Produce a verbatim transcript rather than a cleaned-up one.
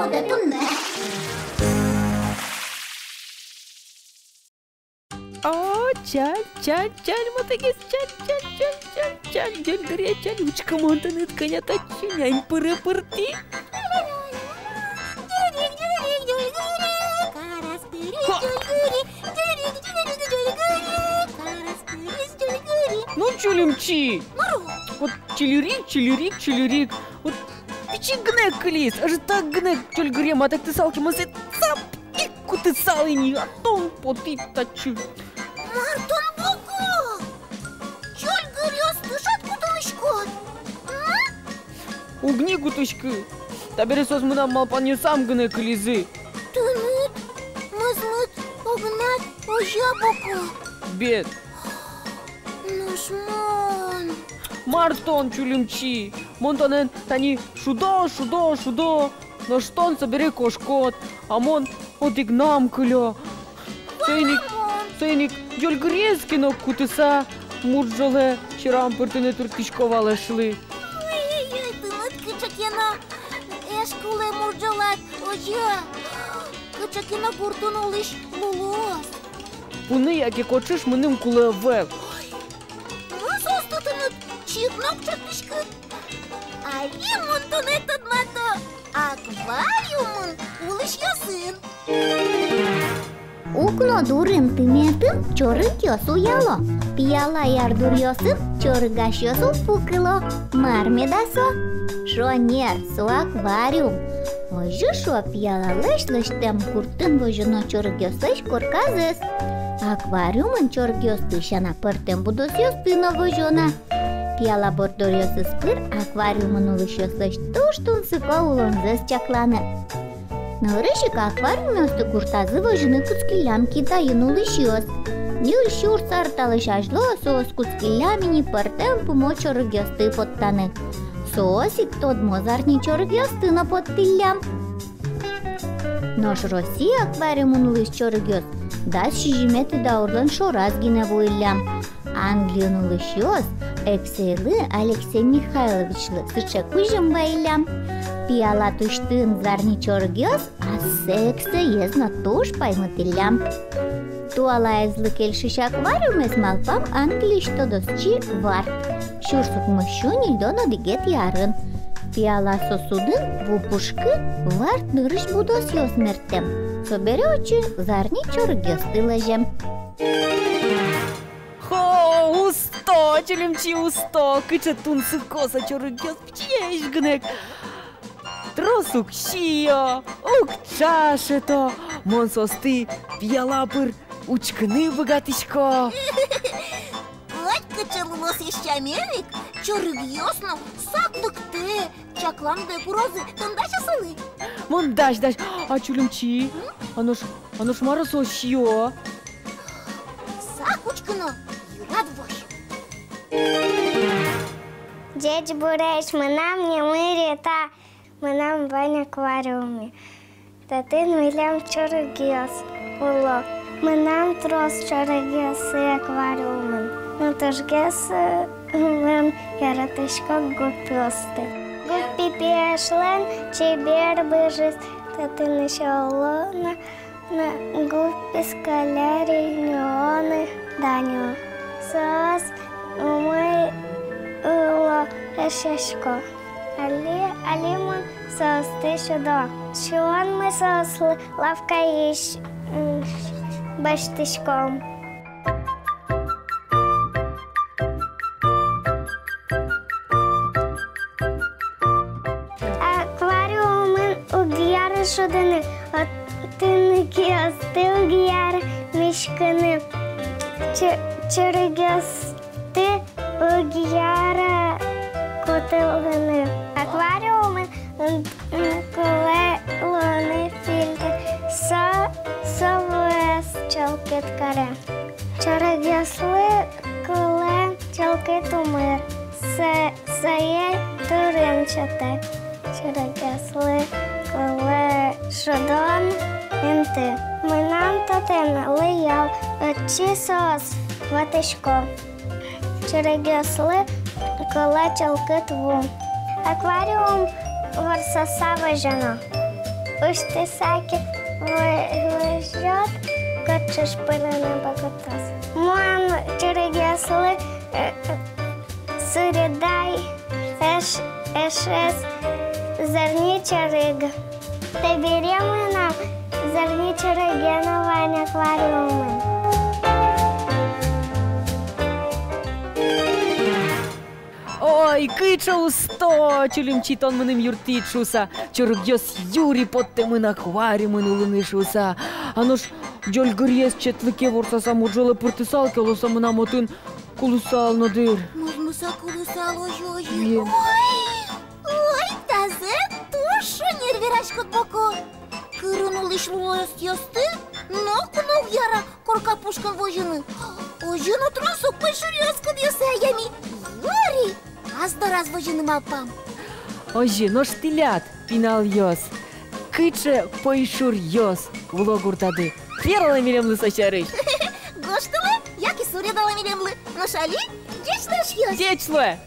О, чаль, чаль, чаль, матыгес, чаль, чаль, чаль, чаль, чаль, ӟольгыре, чаль, учкы, мон тыныд кӧня татчы нянь пыре пыртӥ. Ха! Ну, Чулимчи! Вот чилирик, чилирик, чилирик. Вот пичи гинэ кылиз, ӧжытак гинэ ӟольгыре матыктысал ке, мон сое цап ик кутысал ини, а тон потӥд татчы. Мар тон быгатӥд? Ӟольгыръёсты шат кутылӥськод? М? Уг ни кутӥськы. Табере соос мынам малпанъёсам гинэ кылизы. Тыныд мӧзмыт огнад озьы-а, Боко? Бен. Нош мон? Мар тон, Чулимчи? Мон тонэн тани шудо, шудо, шудо. Нош тон собере кошкод, а мон одӥгнам кылё. Соин ик, соин ик ӟольгырез ке но кутыса, мурӝолэ сьӧрам пыртыны турттӥсько вал эшлы. Ой-ой-ой, тыныд кыӵе ке но эш кулэ мурӝолад, озьы-а? Кыӵе ке но гуртын улӥсь лулыос. Пуны яке кочыш мыным кулэ ӧвӧл. Ой, мон соосты тыныд чик но уг чектӥськы. Али мон тонэ тодмато аквариумын улӥсьёсын. Укно дурын тыметын чорыгъёс уяло. Пияла ярдуръёсын чорыгасьёс улпу кыло. Мар меда со? Шонер, со аквариум. Озьы шуо пиялалэсь лэсьтэм гуртын возёно чорыгъёслэсь корказэс. Аквариумын чорыгъёсты сяна пӧртэм будосъёсты но возёно. Пияла борддоръёсыз пыр аквариумын улӥсьёслэсь туж тунсыко улонзэс чакланы. Нырысь ик аквариумъёсты гуртазы возьыны кутскиллям Китайын улӥсьёс. Ньыль сюрс ар талэсь азьло соос кутскиллям ини пӧртэм пумо чорыгъёсты поттаны. Соос ик тодмо зарни чорыгъёсты но поттӥллям. Нош Россия аквариумын улӥсь чорыгъёс дас сизьыметӥ даурлэн шораз гинэ вуиллям. Англиын улӥсьёс эксэйлы Алексей Михайловичлы сыӵе кузьым вайиллям: пияла тусьтыын зарни чорыгъёс ассэ эксэез но туж паймытӥллям. Туалаезлы кельшись аквариумез малпам Англиысь тодосчи Варт. Сюрс укмыссю ньыльдон одӥгетӥ арын. Пияла сосудын ву пушкы Варт нырысь будосъёс мерттэм. Собере отчы зарни чорыгъёсты лэзем. Хо, усто, Чулимчи, усто, кыӵе тунсыко со чорыгъёс, пичиесь гинэ ик. Трос уг сиё, уг ӵашето. Мон соосты пияла пыр учкыны быгатӥсько. Ой, кыӵе лулосъёс сямен ик, чорыгъёс но сак лыктэ, чакламдэ курозы. Тон дась-а солы? Мон дась, дась. А Чулимчи? М? А нош, а нош мар-о со сиё? Сак учкы но йырад возь. Ӟечбуресь, мынам нимы Рита. Мынам вань аквариуме. Татын милям чорыгъёс уло. Мынам трос чорыгъёсы аквариумын. Но тужгес, э, мон яратӥсько гуппиосты. Гуппи пиешлэн чебер быжыз татын ещё уло на. Но гуппи скалярий нюоны даню. Соос умой уло, эшъясько. Али, али мон соосты сюдо. Сиёнмы соослы лавкаысь, м, басьтӥськом. Аквариумын уг яра шудыны, отын киосты уг яра миськыны, чо-, чорыгъёсты уг яра котылыны. Аквариумын, м, м, кулэ луыны фильтр. Со, со вуэз чылкыт каре. Чорыгъёслы кулэ чылкыт умыр, со-, сое турын сётэ. Чорыгъёслы кулэ шудон инты. Мынам татын лыял, отчы соос ватӥсько. Чорыгъёслы кулэ чылкыт ву. Аквариум ворсаса возёно. усьтыса ке, во-, возёд, кыӵе ке пырыны быгатоз. Мон чорыгъёслы, э, э, суредай эш-, эшез зарни чорыг. Табере мынам зарни чорыге но вань аквариумын. Ой, кыӵе усто, Чулимчи, тон мыным юрттӥд шуса, чорыгъёс юри поттэмын аквариумын улыны шуса. А нош ӟольгыриез четлыке ворсаса муӝолэ пыртысал ке, оло со мынам отын кулысал но дыр. Мозмыса кулысал, озьы, озьы. Е. Ой, ой, тазэ туж шонер вераськод, Боко. Кырын улӥсь лулосъёсты ноку но уг яра корка пушкын возьыны. Озьы но трос ук пӧйшуръёс, кудъёсыз адями юри ас дораз возьыны малпам. Озьы, нош тӥляд, пиналъёс, кыӵе пӧйшуръёс вуо гуртады? Вералэ милемлы со сярысь. Гожтэлэ яке суредалэ милемлы. Нош али ӟеч луэ, эшъёс. Ӟеч луэ.